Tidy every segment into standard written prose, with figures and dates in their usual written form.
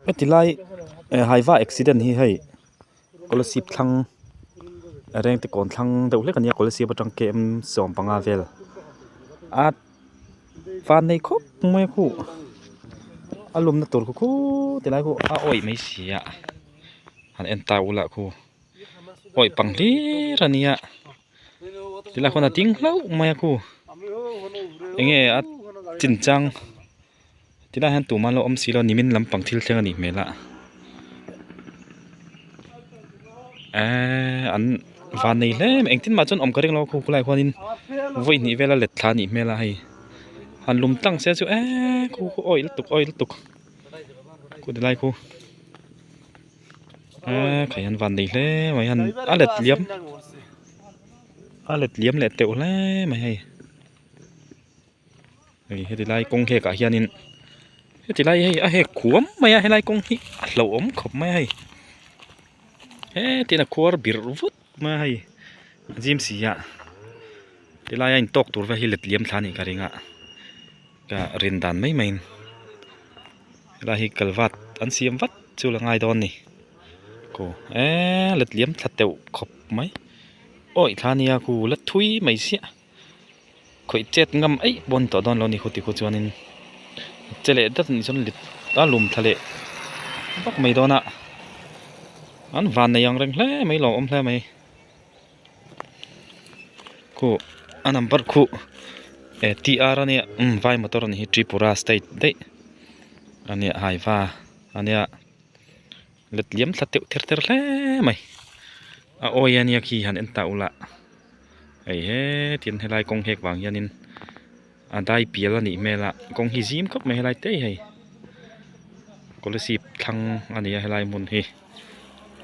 Heti lai hyva accident hi hei kolasib thlang rengte kawn thlang deuh hlek a nia kolasib atang km 15 vel a van nei khawp mai a khuh a lumna tur khu khuuu ti lai khu a awih mai si a han en ta ula khu awih pang hlir a nia tilai khuan a ding hlauh mai a khu eng nge a chinchang. Tilai hian tumah an lo awm si lo a nimin lampang thil thleng a nih hmel a eee an van nei hle mai engtin mah chuan awm ka ring lo a khu khulaiah khuanin vawi hnih vel a let thla a nih hmel a hei han lum tlang se chu eee khu khu awih lutuk awih lutuk khu tilai khu eee khai an van nei hle mai han a let liam a let liam leh teuh hle mai hei. Hei heti lai kawng hek ah hianin heti lai hei a hek khuam mai a helai kawng hi a hlauhawm khawp mai a hei hetin a khuar birh vut mai a hei a zim si a tilai a intawk tur vel hi let liam thla a nih ka ring a ka rin dan mai mai in helai hi kalvat an siam vat chu la ngai dawn a ni aw eee let liam thla teuh khawp mai awih thla ania khu la thui mai siah. Khawih chet ngam eih pawh an tawh dawn lo a ni khuti khu chuanin che leh dat anih chuan lit a lum thla leh vak mai dawn a an van nei ang reng hle mai lo awm hle mai khu a number khu eh t r ania umm vai motor anih hi tripura state daih ania haiva ania. Let liam thla teuh ther ther hle mai a awi ania khi han en ta ula hei hetiang helai kawng hek vang hianin a dai pial a nih hmel a kawng hi zim khawp mai helai te hi hei kolasib thlang a ni a helai hmun hi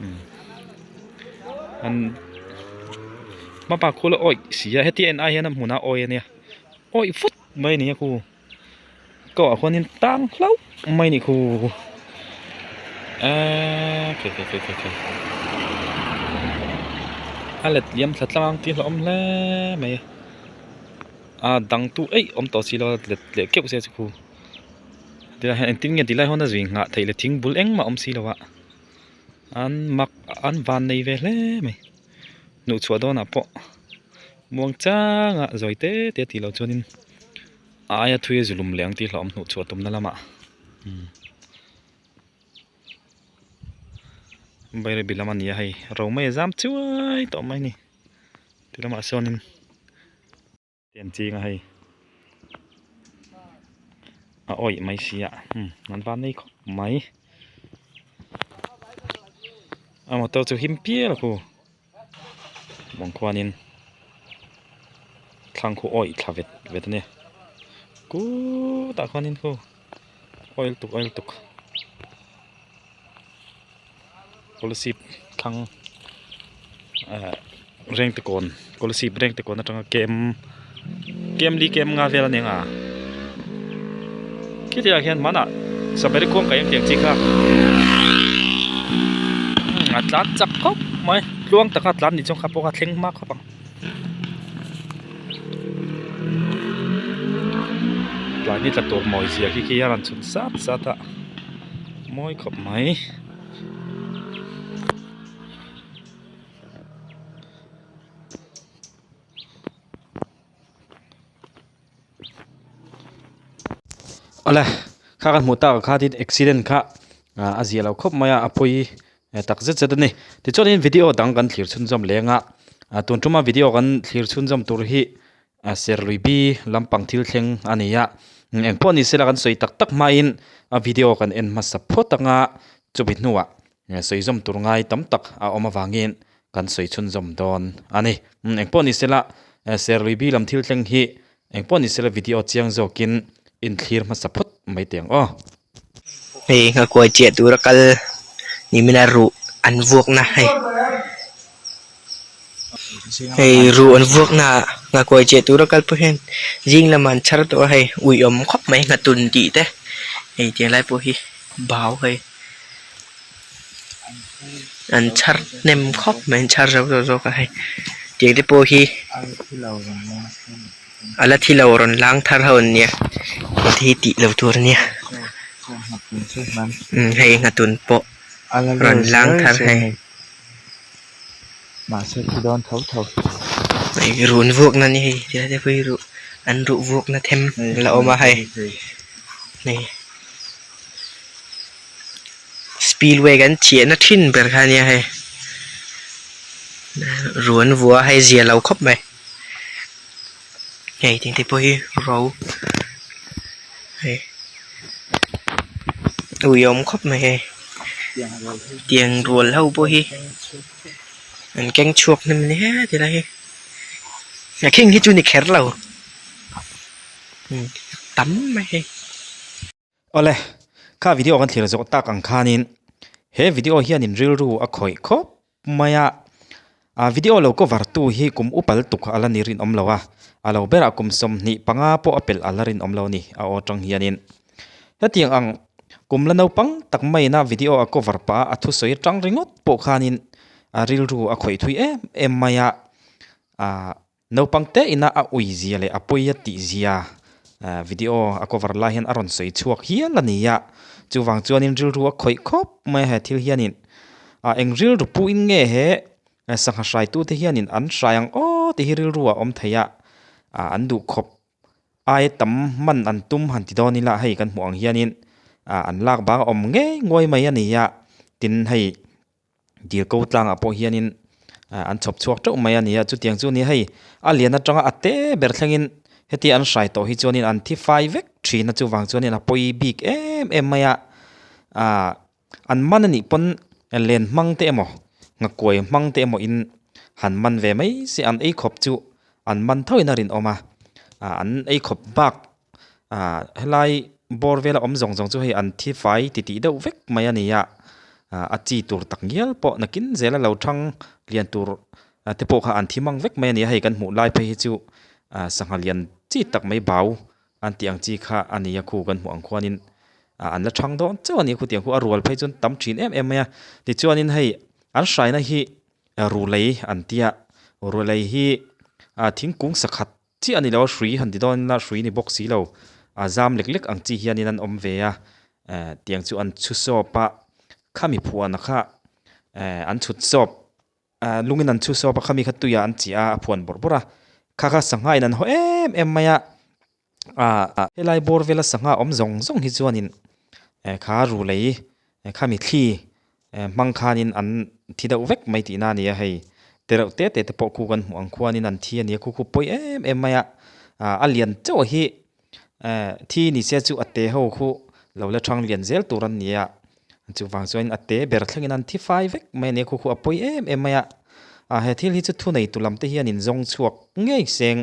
umm an hmabak khu la awih si a heti en ai hian a hmun a awi ania awih vut mai a ni a khu. Kawh ah khuanin tang hlauh mai a nih khu eee khe khe khe khe a let liam thla tlang tih hlauhawm hle mai a a dang tu eih awm tawh si lo a let leh keuh se chu khu tilai hian engtin nge tilai hawn a zui nghah theih le thing bul engmah a awm si lo a an mak an van nei ve hle mai hnuh chhuah dawnah pawh muang changa zawi te te tih loh chuanin. A aia thui a zulum leh ang tih hlauhawm hnuh chhuah tumna lamah Bairabi lam a ni a hei ro mai a zam chuai tawh mai a ni ti lamah sawnin pen ching a hei a awih mai si a an van nei khawp mai a motor chu him pial a khu. Bang khuanin thlang khu awih thla vet vet a nia kutah khuanin khu oil tuk oil tuk kolasib thlang ah rengtekawn kolasib rengtekawn atanga kem kem li kem nga vel a ni ang a khiti ah khian hmanah samari khuang kaih ang tih ang chi kha a tlan chak khawp mai tluang taka tlan nih chuan kha pawh kha thleng hma khawp ang tlai ni tla tur mawi zia khi khi a rawn chhun sat sat a mawi khawp mai. Awle kha kan hmuh tak ah khatin accident kha a zia lo khawp mai a a pawi tak zet zet a ni tichuanin video dang kan thlir chhunzawm leng a tun tuma video kan thlir chhunzawm tur hi serlui bi lampang thil thleng a ni a engpawh ni sela kan sawi tak tak hmain a video kan en hmasa phawt anga chumi hnuah Sawi zawm tur ngai tam tak a awm avangin kan sawi chhunzawm dawn a ni. Engpawh ni sela, Serlui bi lam thil thleng hi engpawh ni sela video chiang zawkin inthlir hmasa phawt mai teh ang aw. Hei nghakuai chiah tura kal nimin a ruh an vuakna hei hei ruh an vuakna ah nghakuai chiah tura kal pawh hian zing lamah an chhar tawh a hei uiawm khawp mai nghatun tih te hei tiang lai pawh hi bau hei. An chhar hnem khawp mai an chhar zo zo zawk a hei tiang te pawh hi a la thi lo rawn lang thar ho an nia hei te hi tih loh tur a nia. Umm hei nghatun pawh rawn lang thar hei. Hei run vuakna a ni hei tilai te pawh hi ruh an ruh vuakna them a la awm a hei hei spillway kan chhiahna thin ber kha a nia hei ruh an vuah a hei zia lo khawp mai. Hei tih te pawh hi ro hei ui a awm khawp mai hei tiang rual ho pawh hi an keng chhuak hnem ni he ti lai hi a khing hi chu ni kher lo tam mai hei. Awle, kha video kan thlir zawh tak ang khanin he video hianin rilru a khawih khawp mai a, a video lo cover tu hi kum upal tuk a la ni rinawm lo a, a lo berah kum 25 pawh a pelh a la rinawm lo a ni a aw atang hianin. Hetiang ang kum la naupang tak maiina video a cover pah a a thusawi atang ringawt pawh khanin a rilru a khawih thui em em mai a, ah. Naupang te ina a ui zia leh a pawi a tih zia video a cover lai hian a rawn sawi chhuak hial a ni a, chuvang chuanin rilru a khawih khawp mai a he thil hianin ah eng rilru puhin nge he sangha hraitute hianin an hrai ang aw tih hi rilru a awm thei a, ah an duh khawp ai tam hman an tum han ti dawn ila hei kan hmuh ang hianin ah an lak bang a awm ngei nguai mai a ni a, tin hei. Dil ko tlangah pawh hianin an chhawp chhuak teuh mai a ni a, chutiang chu a ni a, hei a lian atanga a te ber thlengin heti an hrai tawh hi chuanin an thi fai vek thin a, chuvang chuanin a pawi bik em em mai a, ah an man a nih pawn len hmang te emaw nghakuai hmang te emaw in han man ve mai se an ei khawp chu an man tho in a rinawm a, ah an ei khawp bak ah helai bawr vela awm zawng zawng chu hei an thi fai ti tih deuh vek mai a ni a ah a chi tur tak ngial pawh nakin zela lo thang lian tur te pawh kha an thi mang vek mai a ni a hei kan hmuh lai phei hi chu ah sangha lian chi tak mai bau an tih ang chi kha a ni a khu kan hmuh ang khuanin ah an la thang dawn chauh a ni a khutiang khu a rual phei chuan tam thin em em mai a tichuanin hei an hraina hi rulei an tia rulei hi ah thingkung sakhat Chiah a ni lo a, hrui han ti dawn ila hrui ni bawk si lo, a zam lek lek ang chi hianin an awm ve a, eh tiang chu an chhu sawp a, khami phuahna kha eh an chhut sawp, eh lungin an chhu sawp a, khami kha tuiah an chiah a, a phuan bawrh bawrh a, kha kha sangha in an haw em em mai a, ah helai bawr vela sangha awm zawng zawng hi chuanin eh kha ru lei khami thli hmang khanin an thi deuh vek mai tihna a ni a hei tereuh te te te pawh khu kan hmuh ang khuanin an thi a ni a khu khu pawi em em mai a ah a lian chauh hi eh thi ni se chu a te ho khu lo la thang lian zel tur an ni a chuvang chuan a te ber thlengin an thi fai vek mai a ni a khu khu a pawi em em mai a ah he thil hi chu thu nei tu lam te hian in zawng chhuak ngei seng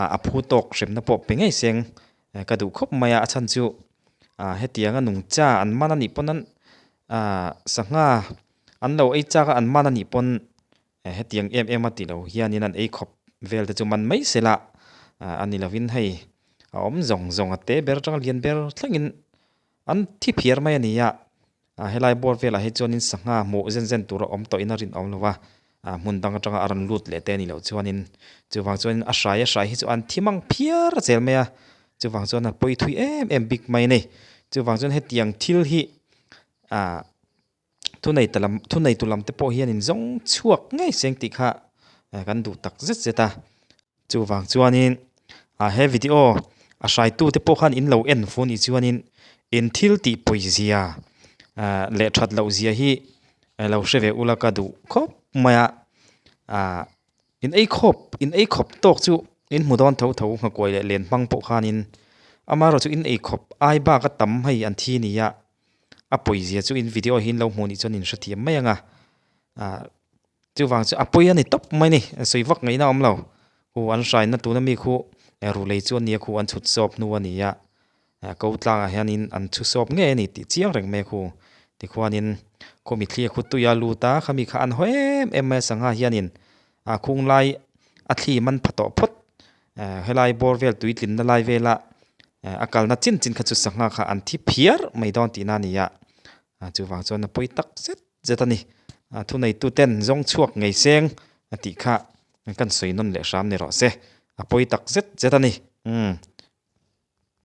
ah a phu tawk hremna pawh pe ngei seng ka duh khawp mai a a chhan chu ah hetianga nungcha an man a nih pawn an ah sangha an lo ei chak a an man a nih pawn hetiang em em a ti lo hianin an ei khawp vel te chu man mai se la ah a ni lovin hei a awm zawng zawng a te ber atanga lian ber thlengin an thi phiar mai a ni a. Ah helai bawr velah hi chuanin sangha hmuh zen zen tur a awm tawhin a rinawm lo va, ah hmun dang atanga a rawn lut leh te a nih loh chuanin chuvang chuanin a hrai a hrai hi chu an thi mang phiar zel mai a, chuvang chuan a pawi thui em em bik mai a ni. Chuvang chuan hetiang thil hi ah thunei ta lam thunei tu lam te pawh hianin zawng chhuak ngei seng tih kha kan duh tak zet zet a. Chuvang chuanin ah he video a hraitute pawh khan in lo en fu anih chuanin in thil tih pawizia ah leh that loh zia hi lo hre ve ula ka duh khawp mai a ah in ei khawp in ei khawp tawk chu in hmu dawn tho tho nghakuai leh len hmang pawh khanin amaherawhchu in ei khawp ai bak a tam hei an thi nia a pawizia chu in video hi in lo hmuh nih chuan in hrethiam mai ang a ah. Chuvang chu a pawi a ni tawp mai a ni, sawi vak ngaihna a awm lo. Khu an hraina tuna mi khu rulei chu a nia khu an chhut sawp hnu a ni a, ko tlangah hianin an chhu sawp ngei a ni tih chiang reng mai a khu. Tikhuanin khu mithli a khu tui a lut a, khami kha an haw em em mai a sangha hianin a khung lai a thli man pha tawh phawt. Helai bawr vel tuitlinna lai vela a kalna chin chin kha chu sangha kha an thi phiar mai dawn tihna a ni a, chuvang chuan a pawi tak zet. Zet a ni. Thuneituten zawng chhuak ngei seng a tih kha kan sawi nawn leh hram ni rawh se. A pawi tak zet zet a ni. Umm.